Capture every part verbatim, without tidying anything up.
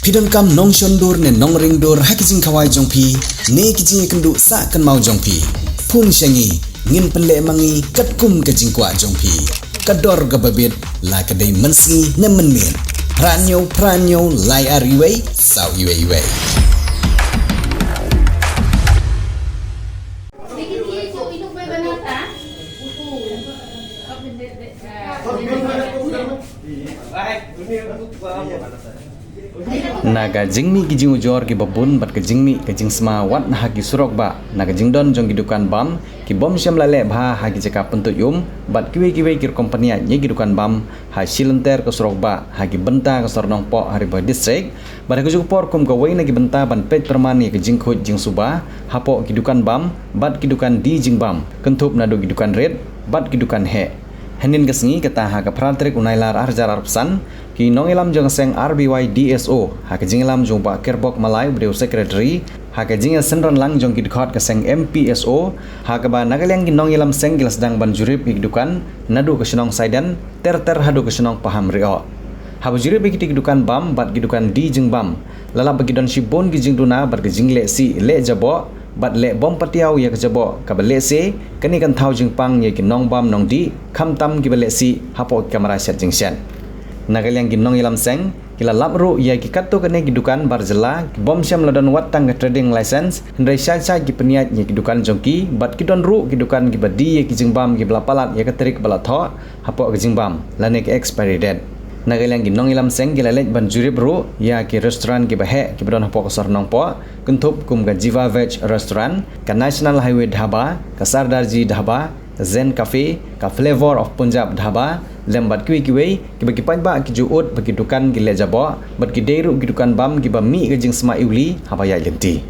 Phi donkam nongshon dur ne nongring dur ha ki jingkhawai jong phi ne ki jingïakynduh sah kynmaw jong phi? Phone sha ngi, ngin pynleh ma ngi katkum ka jingkwah jong phi. Ka dor kaba bit, la ka dei mynsngi ne mynmiet. Phra hynñiew phra hynñiew lai ar wei saw wei wei. Na ka jingmih ki jingujor kiba bun bad ka jingmih ka jingsma wat ha ki surok bah, na ka jingdon jong ki dukan bam ki bym shym la leh bha ha ki jaka pyntuid um bad kiwei kiwei ki rukom pynïaid ïa ki dukan bam ha shilynter ka surok bah ha ki bynta ka sor Nongpoh ha Ri Bhoi District. Bad ha kajuh ka por kum kawei na ki bynta ban peit pyrman ïa ka jingkhuid jingsuba hapoh ki dukan bam bad ki dukan die jingbam, kynthup naduh ki dukan rit bad ki dukan heh. Hynnin ka sngi, kata ha ka phra tarik u Nailar ar hajar arphew san, ki nongïalam jong ka seng R B Y D S O ha ka jingïalam jong u Bah Kerbok Malai uba dei u secretary, ha ka jingïasynran lang jong ki dkhot ka seng M P S O, ha kaba na ka liang ki nongïalam seng ki la sdang ban jurip ïa ki dukan naduh ka shnong Saiden ter ter haduh ka shnong Paham Ri-oh. Haba jurip ïa kita ki dukan bam bad ki dukan die jingbam, la lap ba ki don shibun ki jingduna bad ka jingleh sih leh jaboh bad leh bym patiaw ïa ka jaboh, kaba lehse kane kan thaw jingpang ïa ki nongbam nongdih, khamtam kiba leh sih hapoh ki kamra shet jingshet. Na ka liang ki nongïalam seng ki la lap ruh ïa ki katto katne ki dukan bar jylla ki bym shym la don wat tang ka trading license, hynrei shait shait ki pynïaid ïa ki dukan jong ki bad ki don ruh ki dukan kiba die ïa ki jingbam kiba la palat ïa ka tarik ba la thoh hapoh ka jingbam lane ka expiry date. Na ka liang ki nongïalam seng ki la leit ban jurip ruh ïa ki restaurant kiba heh kiba don hapoh ka sor Nongpoh, kynthup kum ka Jiva Veg Restaurant, ka National Highway Dhaba, ka Sardarji Dhaba, ka Zen Cafe, ka Flavor of Punjab Dhaba, lem bad kiwei kiwei kiba ki paidbah ki ju ud ba ki dukan ki leh jaboh bad ki dei ruh ki dukan bam kiba mih ka jingsma iwli haba ïaid lynti.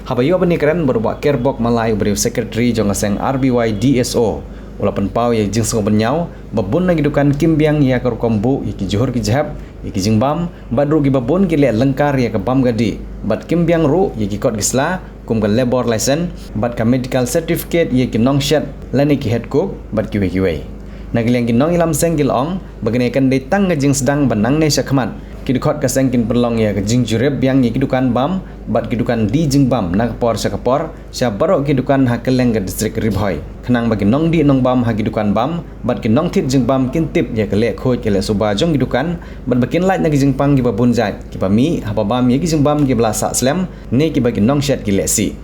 Haba ïoh ban ïakren bad u Bah Kerbok Malai uba dei u secretary jong ka seng R B Y D S O, u la pynpaw ïa ka jingsngewbha ba bun na ki dukan kim biang ïa ka rukom buh ïa ki jhur ki jhep ïa ki jingbam, bad ruh kiba bun ki leh lyngkar ïa ka bam ka dih bad kim biang ruh ïa ki kot ki sla kum ka labour license bad ka medical certificate ïa ki nongshet lane ki head cook bad kiwei kiwei. Na ka liang ki nongïalam seng ki la ong ba kane kan dei tang ka jingsdang ba nangne shakhmat ki dkhot ka seng kin pynlong ïa ka jingjurip biang ïa ki dukan bam bad ki dukan die jingbam na ka por sha ka por sha baroh ki dukan ha kylleng ka district Ri Bhoi, khnang ba ki nongdih nongbam ha ki dukan bam bad ki nongthied jingbam kin tip ïa ka leh khuid ka leh suba jong ki dukan bad ba kin lait na ki jingpang kiba bun jait kiba mih haba bam ïa ki jingbam kiba la sah slem ne kiba ki nongshet ki leh sih.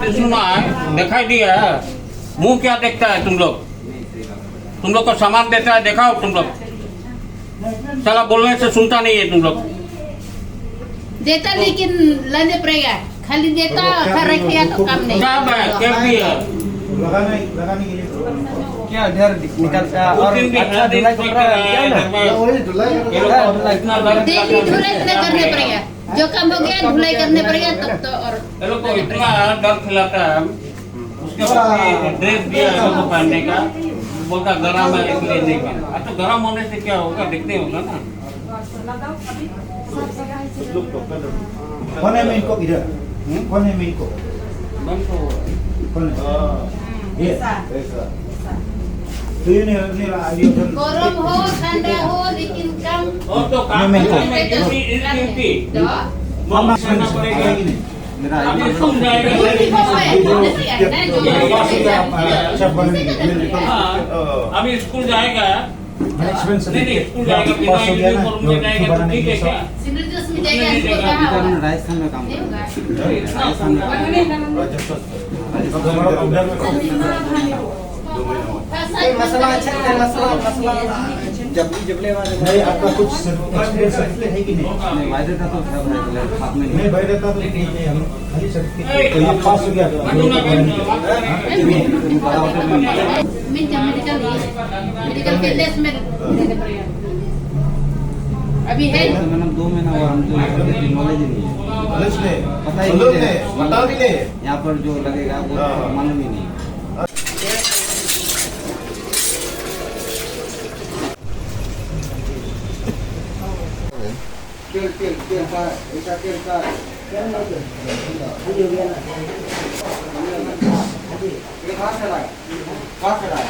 सुना है, दिखाई दिया है। मुंह क्या देखता है तुम लोग? तुम लोग को सामान देता है, दिखाओ तुम लोग। साला बोलने से सुनता नहीं है तुम लोग। देता लेकिन लाने पड़ेगा, खाली देता और घर रखेगा तो काम नहीं। क्या है, क्या भी है? लगाने, लगाने के लिए। क्या इधर निकलता है? और अच्छा धुलाई कपड़ा क्या ना? वही धुलाई कपड़ा। हाँ, धुलाई। डेली धुलाई करने पड़ेगा। जो काम हो गया, धुलाई करने पड़ेगा तब तो। और ये लोग को इतना डर खिलाता है, उसके बाद ये ड्रेस दिया है लोग को पहनने का, बोलता गरम है इसलिए नहीं पहना। अब तो गरम होने से क्या होगा, देखते होगा ना। कौन है मेन कुक इधर? कौन है मेन कुक? कौन है? ये। तो ये नहीं, नहीं, ये तो गरम हो, ठंडा हो, लेकिन काम। और तो काम नहीं, नहीं, करने का नहीं, नहीं, नहीं। तो मामा करना पड़ेगा। मेरा अभी स्कूल जाएगा। कोई भी हो, है, नहीं, नहीं, नहीं, नहीं। अच्छा, बन-, हाँ, अभी स्कूल जाएगा। मैनेजमेंट से नहीं, नहीं, स्कूल जाएगा, पास हो गया ना, यूनिफॉर्म में जाएगा, तो बनाने ठीक है क्या? सिविल ड्रेस में जाएगा, नहीं, नहीं, स्कूल जाएगा। राजस्थान में काम नहीं होगा। राजस्थान में काम। राजस्थान। ये मसाला अच्छा है, मसाला, मसाला। जब भी, जब ले वाले। नहीं, आपका कुछ सर्टिफिकेट, एक्सपीरियंस सर्टिफिकेट है कि नहीं? नहीं, बायोडाटा तो सब है, हाथ में नहीं। नहीं, बायोडाटा तो ठीक है, हम खाली सर्टिफिकेट। तो ये पास हो गया। मेडिकल, मेडिकल फिटनेस में। अभी है। मैडम, दो महीना हुआ, हमको इस बारे में नॉलेज ही नहीं है। नॉलेज नहीं। पता ही नहीं है। पता भी नहीं है। यहाँ पर जो लगेगा, वो हाँ। मालूम ही नहीं है। तेल, तेल, तेल का, ऐसा तेल का। ये कहाँ से लाया? कहाँ से लाया?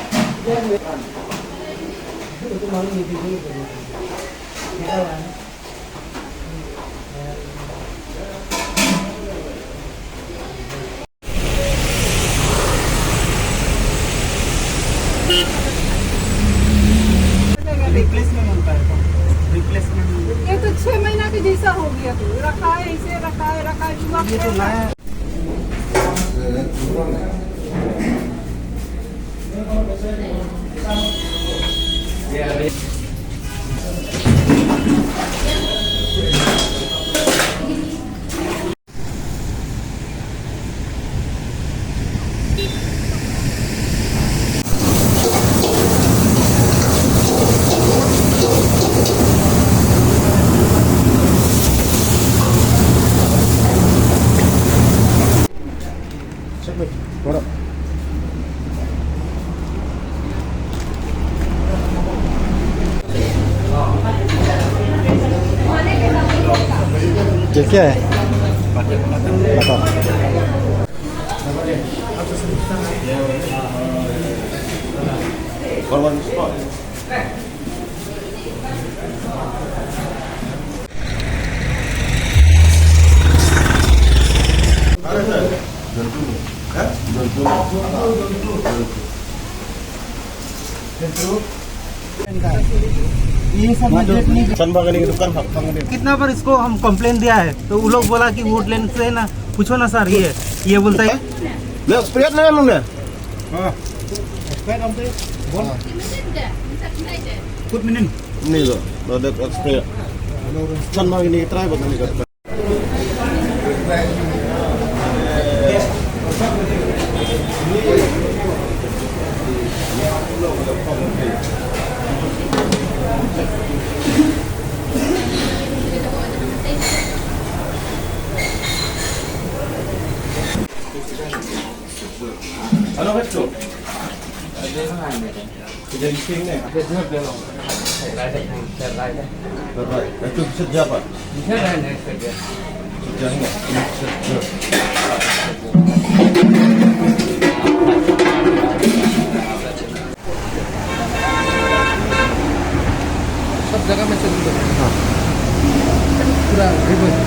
रिप्लेसमेंट होता है, रिप्लेसमेंट। ये तो छह महीना के जैसा हो गया, तो रखा है, इसे रखा है, रखा है, जुआ ये तो खेलता है। नया। ये क्या है? बताओ। ये सब मैं देख नहीं। चंद बागनी की दुकान, हाँ, हाँ, हाँ। कितना बार इसको हम कंप्लेन दिया है, तो वो लोग बोला कि वुडलैंड से ना, पूछो ना सर, ये, ये बोलता है। मैं एक्सपायर ना है, मुझे। हाँ। एक्सपायर हम तो बोल। कुछ मिनट। नहीं लो, लो, देख, एक्सपायर। चंद बागनी की ट्राई बताने का। Hello, Metro. सब जगह में चल दो। हाँ। पूरा रिवर्स।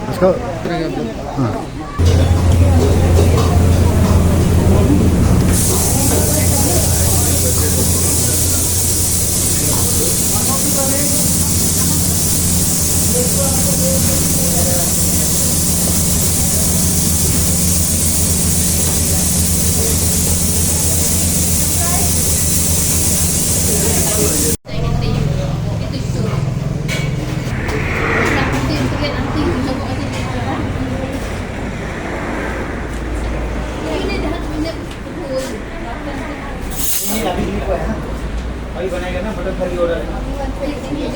इसको पूरा कर दो। हाँ।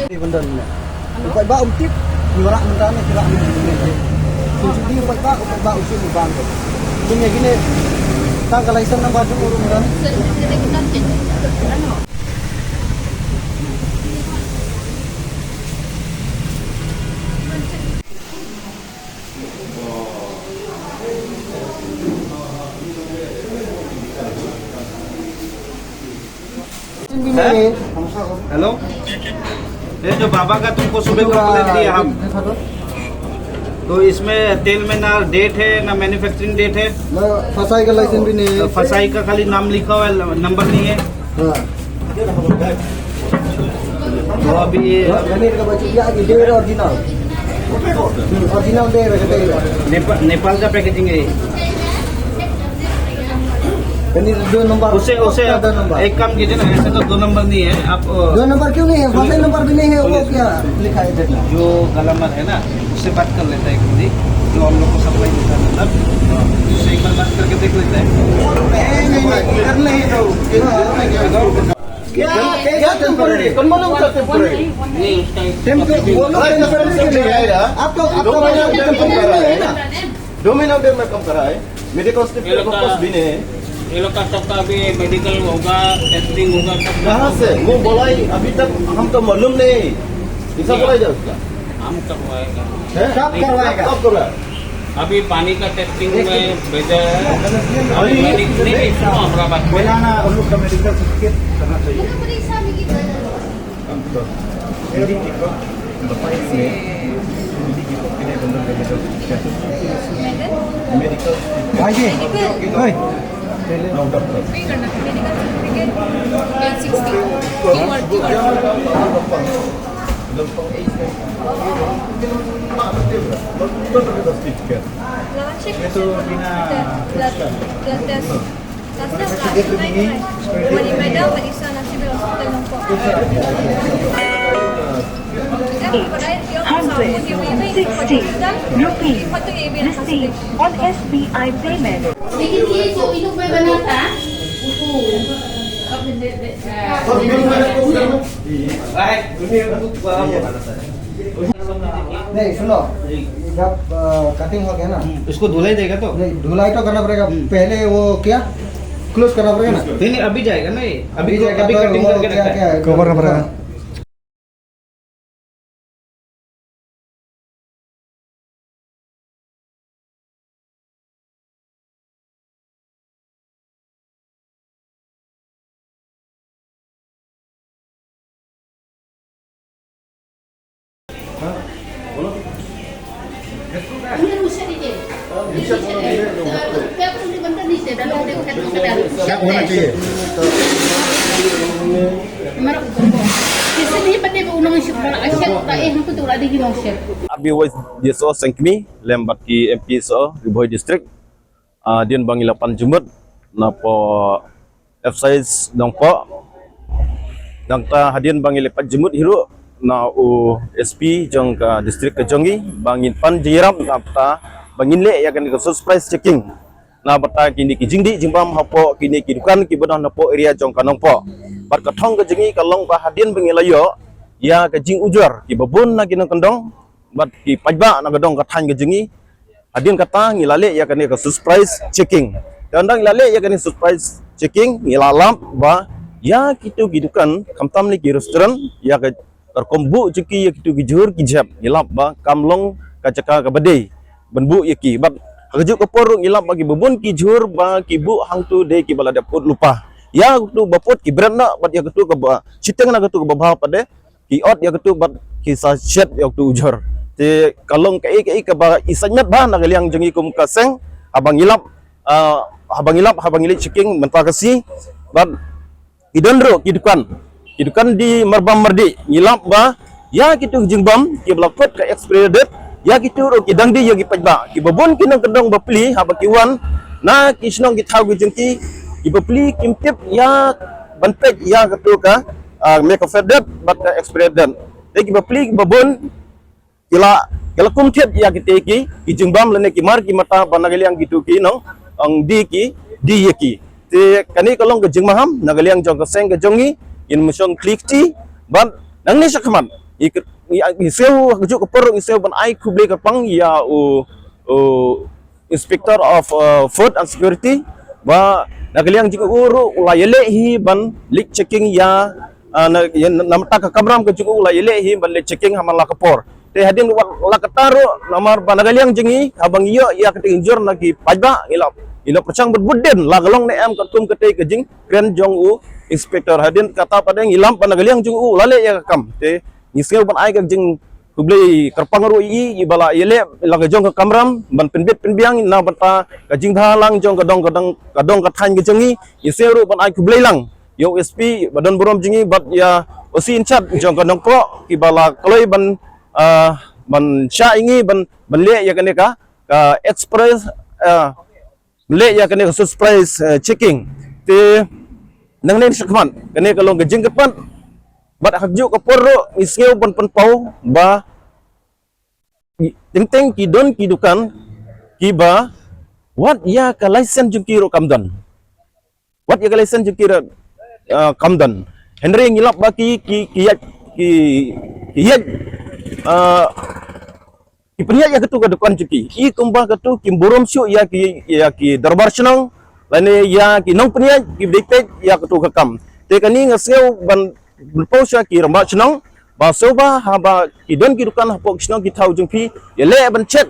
Ni bendar ni. Upai ba um tip, ni warak bendar ni kira ni. Kunci ni upai ba, upai ba usul ni bang. Kun ya gini, tang ka license number tu urung bendar. हैं? हेलो, ये जो बाबा का तुमको सुबह कंप्लेंट दिया हम, तो इसमें तेल में ना डेट है, ना मैन्युफैक्चरिंग डेट है। ना फसाई का लाइसेंस भी नहीं है। फसाई का खाली नाम लिखा हुआ है, नंबर नहीं है। हाँ। तो अभी ये पनीर का बच्चा, ये आगे डेढ़ ओरिजिनल। हम्म, ओरिजिनल डेढ़ है, डेढ़। नेपा-, नेपाल का पैकेजिंग है ये। पनीर दो नंबर। उसे, उसे दो नंबर। एक काम कीजिए ना, ऐसे तो दो नंबर नहीं है, आप, अ, दो नंबर क्यों नहीं है? सुनिए, फर्स्ट नंबर भी नहीं है, वो सुनिए, क्या लिखा है, देखना। जो गलामर है ना, उससे बात कर लेता है एक बारी, जो हम लोग को सप्लाई देता है, मतलब, उससे एक बार बात करके देख लेता है। नहीं, नहीं, नहीं, इधर नहीं, तो क्या, क्या टेम्परेरी? कौन बोला उधर टेम्परेरी? नहीं, उस टाइम टेम्परेरी, वो लोग टेम्परेरी के लिए आया। आपको, आपको टेम्परेरी नहीं है ना? दो महीना उधर में काम करा है। मेडिकल ये लोग का, सर्टिफिकेट भी नहीं है। ये लोग का सबका अभी मेडिकल होगा, टेस्टिंग होगा, सब कहाँ से? वो बोला ही, अभी तक हम तो मालूम नहीं। ऐसा बोला ही जाए उसका। हम करवाएगा। हैं? कब करवाएगा? कब करवाएगा? अभी पानी का टेस्टिंग में भेजा है। अभी अभी मेडिक-, नहीं, नहीं, सुनो, हमारा बात। बोला ना, उन लोग का मेडिकल सर्टिफिकेट करना चाहिए। Medical. भाई जी, ओए। Medical certificate, eight sixty. Lawan check. Blood, blood test. Hundred sixty rupees received on S B I payment. लेकिन ये जो इन लोग पे बना था, उसको नहीं, सुनो, जब कटिंग हो गया ना, इसको धुलाई देगा तो? नहीं, धुलाई तो करना पड़ेगा। पहले वो क्या, क्लोज करना पड़ेगा ना। नहीं, नहीं, अभी जाएगा ना ये। अभी अभी तो, जाएगा अभी तो कटिंग वो करके क्या, रखा है। क्या है? कवर करना पड़ेगा। क्या होना चाहिए? Abi wai diso sengkmi lem bad ki M P so Ri Bhoi District. Ah, dien ba ngi la pan jingmut na po F six Nongpoh. Nangta hadien ba ngi la pan jingmut hi ruh na u S P jong ka district ka jong ngi ba ngin pan jingïarap na bynta ba ngin leh ïa kane ka surprise checking na bynta kine ki jingdih jingbam hapoh kine ki dukan kiba don hapoh area jong ka Nongpoh. Bad ka thong ka jong ngi ka long ba hadien ba ngi la ïoh ïa ka jingujor kiba bun na ki nongkyndong bad ki paidbah na ka dong ka thaiñ ka jong ngi. Hadien kata ngi la leh ïa kane ka surprise checking. Te ynda ngi la leh ïa kane surprise checking ngi la lap ba ïa kitu ki dukan khamtam ne ki restaurant ïa ka rukom buh jong ki ïa kitu ki jhur ki jhep ngi lap ba kam long ka jaka kaba dei ban buh ïa ki. Bad ha kajuh ka por ruh ngi lap ba kiba bun ki jhur ba ki buh hangtu dei kiba la dep put lypa. Ïa katu ba put ki bret noh bad ïa katu kaba shiteng na katu kaba bha pat de ki ot ïa katu bad ki sa shet ïa katu ujhur. Te ka long kaei kaei kaba i saiñmet bha na ka liang jong ngi kum ka seng haba ngi lap, ah, haba ngi lap haba ngi leit checking mynta ka sngi. Bad ki don ruh ki dukan, ki dukan die marbam mardih ngi lap ba ïa kitu ki jingbam kiba la put ka expiry date, ïa kitu ruh ki dang die ïa ki paidbah kiba bun ki nongkyndong bapli haba ki wan na ki shnong ki thaw ki jong ki, ki bapli kim tip ïa ban peit ïa katu ka, ah, mei ka fair date bad ka expiry date. Te ki bapli kiba bun ki la, ki la kum thied ïa kite ki, ki jingbam lane ki mar ki mata ba na ka liang kitu ki nong, ong die ki, die ïa ki. Te kane ka long ka jingmaham na ka liang jong ka seng ka jong ngi, ngin ym shong khlieh kti bad nangne shakhmat i, i, i sngew ha kajuh ka por ngi sngew ban ai khublei kyrpang ïa u, u Inspector of, uh, Food and Security ba na ka liang jong u ruh u la ïaleh hi ban leit checking ïa, uh, na, ïa, na, na bynta ka kamram ka jong u la ïaleh hi ban leit checking ha man la ka por. Te hadien wat la katta ruh namar ba na ka liang jong ngi haba ngi ïoh ïa kata ka jingujor na ki paidbah ngi la, ngi la pyrshang bud bud dien la ka long ne em katkum kata ka jingkren jong u inspector. Hadien kata pat de ngi lap ba na ka liang jong u la leh ïa ka kam. Te ngi sngew ban ai ka jingkhublei kyrpang ruh ïa i ba la ïaleh la ka jong ka kamram ban pynbit pynbiang na bynta ka jingbhalang jong ka dong ka dong ka dong ka thaiñ ka jong ngi. Ngi sngew ruh ban ai khublei lang ïa u S P ba don burom jong ngi bad ïa u C in charge jong ka Nongpoh kiba la kloi ban, ah, ban shah ïa ngi ban, ban leh ïa kane ka, ka express, ah, leh ïa kane ka surprise, eh, checking. Te nangne shakhmat kane ka long ka jingkyrpad bad ha kajuh ka por ruh ngi sngew ban pynpaw ba teng teng ki don ki dukan kiba wat ïa ka license jong ki ruh kam don. Wat ïa ka license jong ki ruh, eh, kam don. Hynrei ngi lap ba ki, ki, ki ïaid, ki, ki ïaid, eh, ki pynïaid ïa katu ka dukan jong ki. I kumba katu kim burom shuh ïa ki, ïa ki dorbar shnong lane ïa ki nongpynïaid kiba dei peit ïa katu ka kam. Te kane nga sngew ban, ban pynpaw sha ki rangbah shnong ba shuwa haba ki don ki dukan hapoh ki shnong ki thaw jong phi ïaleh ban check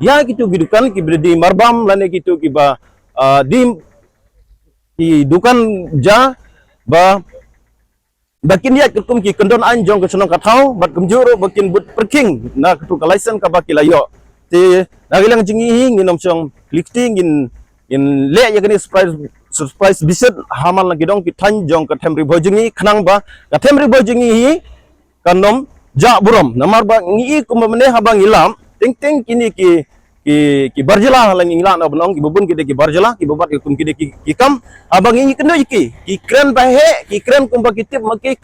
ïa kitu ki dukan kiba dei marbam lane kitu kiba, ah, dei ki dukan ja ba ba kin ïaid katkum ki kyndon aiñ jong ka shnong ka thaw, bad kumjuh ruh ba kin bud pyrkhing na katu ka license kaba ki la ïoh. Te na ka liang jong ngi hi ngin ym shong kli kti, ngin, ngin leh ïa kane surprise, surprise visit ha man la ki dong ki thaiñ jong ka them Ri Bhoi jong ngi, khnang ba ka them Ri Bhoi jong ngi hi kan ym jah burom. Namar ba ngi i kumba mynne haba ngi lap, teng teng kine ki, ki, ki bar jylla, la ngi lah ban ong kiba bun ki dei ki bar jylla, kiba bat ki kum ki dei ki, ki kam, haba ngi kynduh ïa ki, ki kren ba heh, ki kren kumba ki tip ma ki,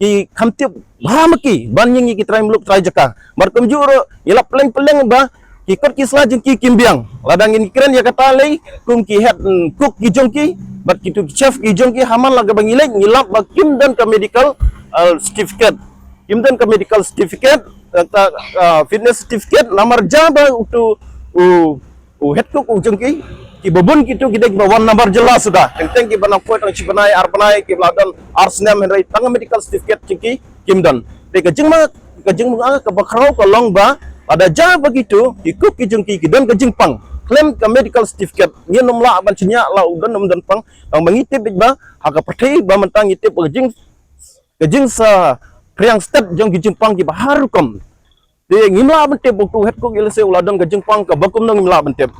ki kham tip bha ma ki ban ïa ngi ki trai muluk trai jaka. Bad kumjuh ruh ngi lap pylleng pylleng ba ki kot ki sla jong ki kim biang. Lada ngin kren ïa kata lei kum ki head, mm, cook ki jong ki bad kitu ki chef ki jong ki, ha man la kaba ngi leit ngi lap ba kim don ka medical, uh, certificate. Kim don ka medical certificate, uh, ka, uh, fitness certificate, namar ja ba utu u u head cook u jong ki, kiba bun kitu ki dei kiba wan na bar jylla suda. Teng teng kiba nang poi tang shi bnai ar bnai, kiba la don ar snem, hynrei tang medical certificate jong ki kim don. Te ka jingma, ka jingma kaba khraw ka long ba lada ja ba kitu ki cook ki jong ki ki don ka jingpang khlem ka medical certificate, ngin ym lah ban shaniah la u don ym don pang. Tang ba ngi tip beit ba ha ka pyrthei ba mynta ngi tip ka jing, ka jingsaphriang stet jong ki jingpang kiba har rukom. Te ngim lah ban tip ba utu head cook ïa lehse u la don ka jingpang kaba kumno, ngim lah ban tip.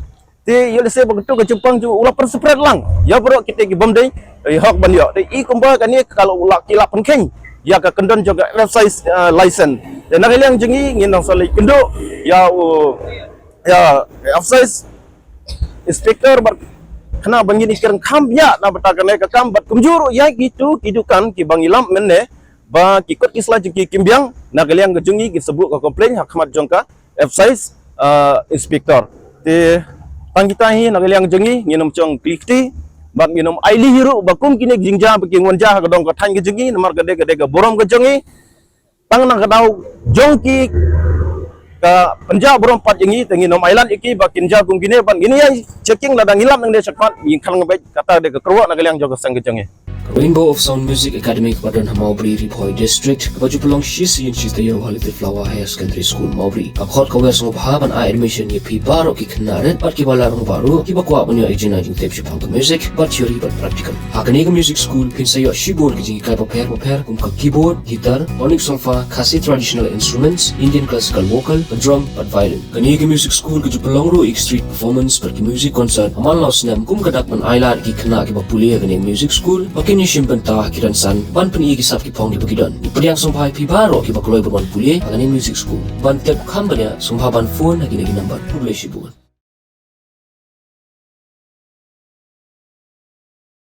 Te ïa lehse ba utu ka jingpang jong u la pynseparate lang ïa baroh kita ki bym dei, eh, hok ban ïoh. Te i kumba kane ka la u la, ki la pynkheiñ ïa ka kyndon jong ka excise, eh, license. Te na ka liang jong ngi ngin nang sa leit kynduh ïa u, ïa excise inspector bad khnang ba ngin ïakren kham bniah na bynta kane ka kam, bad kumjuh ruh ïa kitu ki dukan kiba ngi lap mynne ba ki kot ki sla jong ki kim biang, na ka liang ka jong ngi ki sa buh ka complain ha khmat jong ka excise, uh, inspector. Te tang kita hi na ka liang jong ngi ngin ym shong kli kti bad ngin ym ailad hi ruh ba kum kine ki jingjia ba ki wan jia ha ka dong ka thaiñ ka jong ngi, namar ka dei, ka dei ka burom ka jong ngi. Tang na ka daw jong ki ka pynjah burom pat ïa ngi, te ngin ym ailad ïa ki ba kin jia kum kine, bad ngin ïa checking lada ngi lap nangne shakhmat, ngin khang beit. Kata dei ka kyrwoh na ka liang jong ka seng ka jong ngi. Rainbow of Sound Music Academy kaba don ha Mawbri, Ri Bhoi District, kaba ju pynlong shi sien shi taïew ha Little Flower Higher Secondary School Mawbri. Ka khot ka wer sngewbha ban ai admission ïa phi baroh ki khynnah rit bad kiba la rangbah ruh, kiba kwah ban ïoh ïa ka jingtip shaphang ka music, bad theory bad practical. Ha kane ka music school phin sa ïoh shibun ki jinghikai bapher bapher kum ka keyboard, guitar, tonic solfa, Khasi traditional instruments, Indian classical vocal, drum bad violin. Kane ka music school ka ju pynlong ruh ïa ki street performance bad ki music concert ha man la u snem, kum ka dak ban ailad ïa ki khynnah kiba pule ha kane ka music school ba kin ïashim bynta ha ki rynsan ban pyni ïa ki sap ki phong kiba ki don. Ngi pdiang sngewbha ïa phi baroh kiba kloi ban wan pule ha kane ka music school. Ban tip kham bniah sngewbha ban phone ha kine ki number. Khublei shibun.